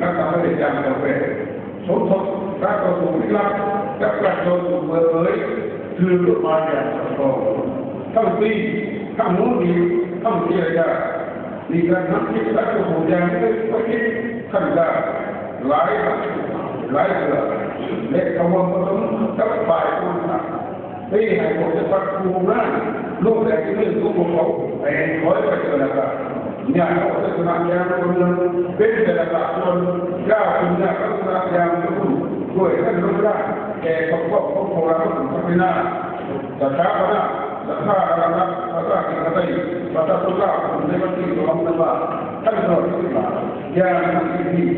ລັດຖະບານຢ່າງເຂົ້າແກ່ ສົມທົບການຕໍ່ສູ້ທີ່ລັບ ກັບການຕໍ່ສູ້ເປີດເຜີຍ ຖືກກົດໝາຍຢ່າງສອດຄ່ອງ ທັງປີ ທັງຮູ້ດີ ທັງເຈລະຈາ ມີການນຳຄິດ ແລະ ເຂົ້າຮ່ວມຢ່າງມີປະສິດທິພາບ ຫຼາຍ ຫຼາຍເທື່ອ ແລະ ເຂົ້າຮ່ວມປະຊຸມກັບຝ່າຍກົງກັນ ເພື່ອໃຫ້ພວກຈະປັບປຸງງານ ໂລກແລະເລື່ອງຂອງພວກເຂົາ ໃຫ້ຖອຍໄປເທື່ອລະກາຍ ຍາດເອົາໄຊຊະນະຢ່າງຕໍ່ເນື່ອງ ເປັນແຕ່ລະພາກສ່ວນ ກ້າວຂຶ້ນໜ້າພັດທະນາຢ່າງສົມບູນ ດ້ວຍການລົງແຮງແກ່ຄວາມພ້ອມຂອງພວກເຮົາທັງສາມປີໜ້າ ສະຖາປະນາ ສະຖາບັນລັດປະຊາທິປະໄຕ ປະຊາຊົນລາວ ໃນວັນທີສອງ ທັນວາ ພັນເກົ້າຮ້ອຍເຈັດສິບຫ້າ ຢ່າງເຕັມທີ່.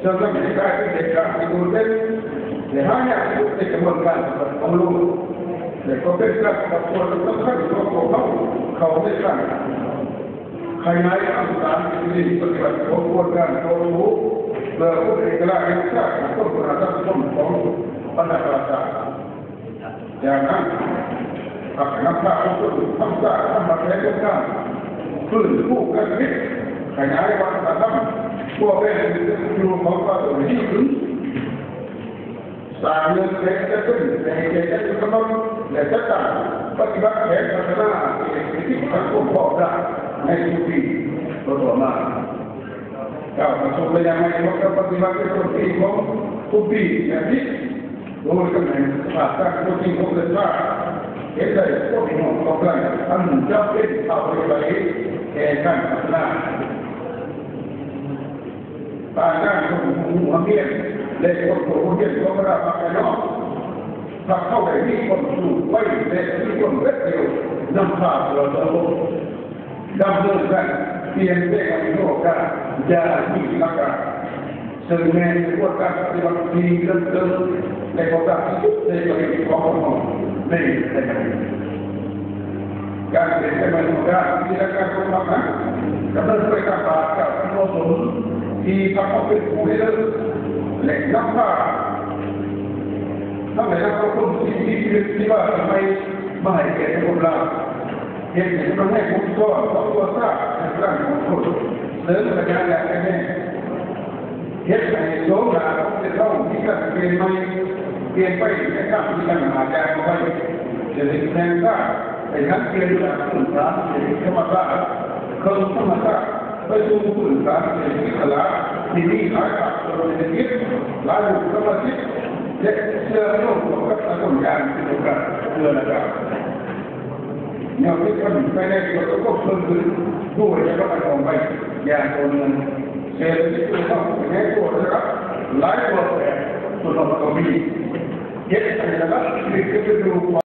ເຊິ່ງການເຮັດການເປັນເອກະພາບທີ່ໂດດເດັ່ນ ແລະ ຫາຍາກທີ່ສຸດໃນຂະບວນການປະຕິວັດຂອງໂລກ ແລະ ກໍເປັນການປະກວດທີ່ສຳຄັນຂອງພວກເຮົາເຂົ້າໃນການຂະຫຍາຍຄວາມສາມາດທີ່ປະຕິບັດຂະບວນການຕໍ່ສູ້ ເພື່ອຄວາມເອກະລາດແຫ່ງຊາດ ແລະ ຄວາມພັດທະນາສັງຄົມຂອງບັນດາປະຊາຊາດ. ຈາກນັ້ນ ພັກນຳພາອົງຊົນທັກສະທຳມະແທນອົງການ ຟື້ນຟູການຜະລິດ ຂະຫຍາຍວັດທະນະທຳ ພົວພັນຢູ່ຂອງປະຊາຊົນໃຫ້ດີຂຶ້ນ ສ້າງເງື່ອນໄຂຈຳເປັນໃຫ້ແກ່ການກຳນົດ ແລະ ຈັດຕັ້ງປະຕິບັດແຜນພັດທະນາເສດຖະກິດສັງຄົມພ້ອມດ້ານໃນຊຸມປີຕໍ່ໆມາ. ກ້າວເຂົ້າສູ່ໄລຍະໃໝ່ຂອງການປະຕິບັດເປັນຕົ້ນປີຂອງທຸກປີແບບນີ້ ໂດຍຕຳແໜ່ງສະພາບການຕົວຈິງຂອງເກີດມາ ເຫັນໄດ້ຄວາມເປັນຫ່ວງຂອງການອັນຈຳເປັນເຂົ້າໄປແກ່ການພັດທະນາ ການຄົ້ນຄວ້າຫົວຮຽນ ແລະ ຄົ້ນຄວ້າຫົວຮຽນຂອງບັນດາພາກພາຍນອກ ພວກເຮົາໄດ້ມີຄວາມຮູ້ໄວ ແລະ ມີຄວາມເດັດດ່ຽວນຳພາຕົວສັງຄົມ ດຳເນີນການປ່ຽນແປງໃຫ້ໂລກການຢ່າງມີຫຼັກການ ເຊິ່ງແມ່ນຂະບວນການປະຕິວັດທີ່ເລິກເຊິ່ງ ແລະ ບໍ່ການທີ່ສຸດໃນປະເທດຂອງພວກເຮົາໃນປັດຈຸບັນ. ການປ່ຽນແປງໃໝ່ຂອງການທີ່ລັກການຂອງພັກນັ້ນ ດຳເນີນໄປຕາມບາດການທີ່ເໝາະສົມ ທີ່ພັກເຮົາເປັນຜູ້ລິເລີ່ມ ແລະ ນຳພາ ທັງໃນນາມຂອງຄົນທີ່ມີຊີວິດຊີວາໃໝ່ ມາໃຫ້ແກ່ສັງຄົມລາວ ເຮັດໃຫ້ກຳລັງແຮງຄົງຊ້ອນຂອງຕົວຊາດ ແລະ ການຂອງຄົນ ເສີມໄປຫາຢ່າງແທ້ແນ່ ເຮັດໃຫ້ໂສງໜ້າຂອງປະເທດລາວມີການປ່ຽນໃໝ່ ປ່ຽນໄປໃນທາງທີ່ຕັ້ງໜ້າຢ່າງໄວ ເສດຖະກິດແຫ່ງຊາດໄດ້ຫັນປ່ຽນຈາກພື້ນຖານເສດຖະກິດທຳມະຊາດ ເຄິ່ງທຳມະຊາດ ໄປສູ່ພື້ນຖານເສດຖະກິດຕະຫຼາດທີ່ມີຫຼາຍພາກສ່ວນເສດຖະກິດ, ຫຼາຍຮູບກຳມະສິດ ແລະ ເຊື່ອມໂຍງເຂົ້າກັບສັງຄົມຢ່າງເປັນອົງການເທື່ອລະກ້າວ. ແນວຄິດພັນໄປໃນປະສົບພົບເພີ່ມຂຶ້ນ ຜູ້ໃຫ້ຈະປະກັນອອກໄປຢ່າງຕໍ່ເນື່ອງ ເສດຖະກິດໂລກເຮົາຂະຫຍາຍຕົວລະດັບຫຼາຍກວ່າແປດສ່ວນຮ້ອຍຕໍ່ປີ ເຮັດໃຫ້ລະດັບຊີວິດເປັນຢູ່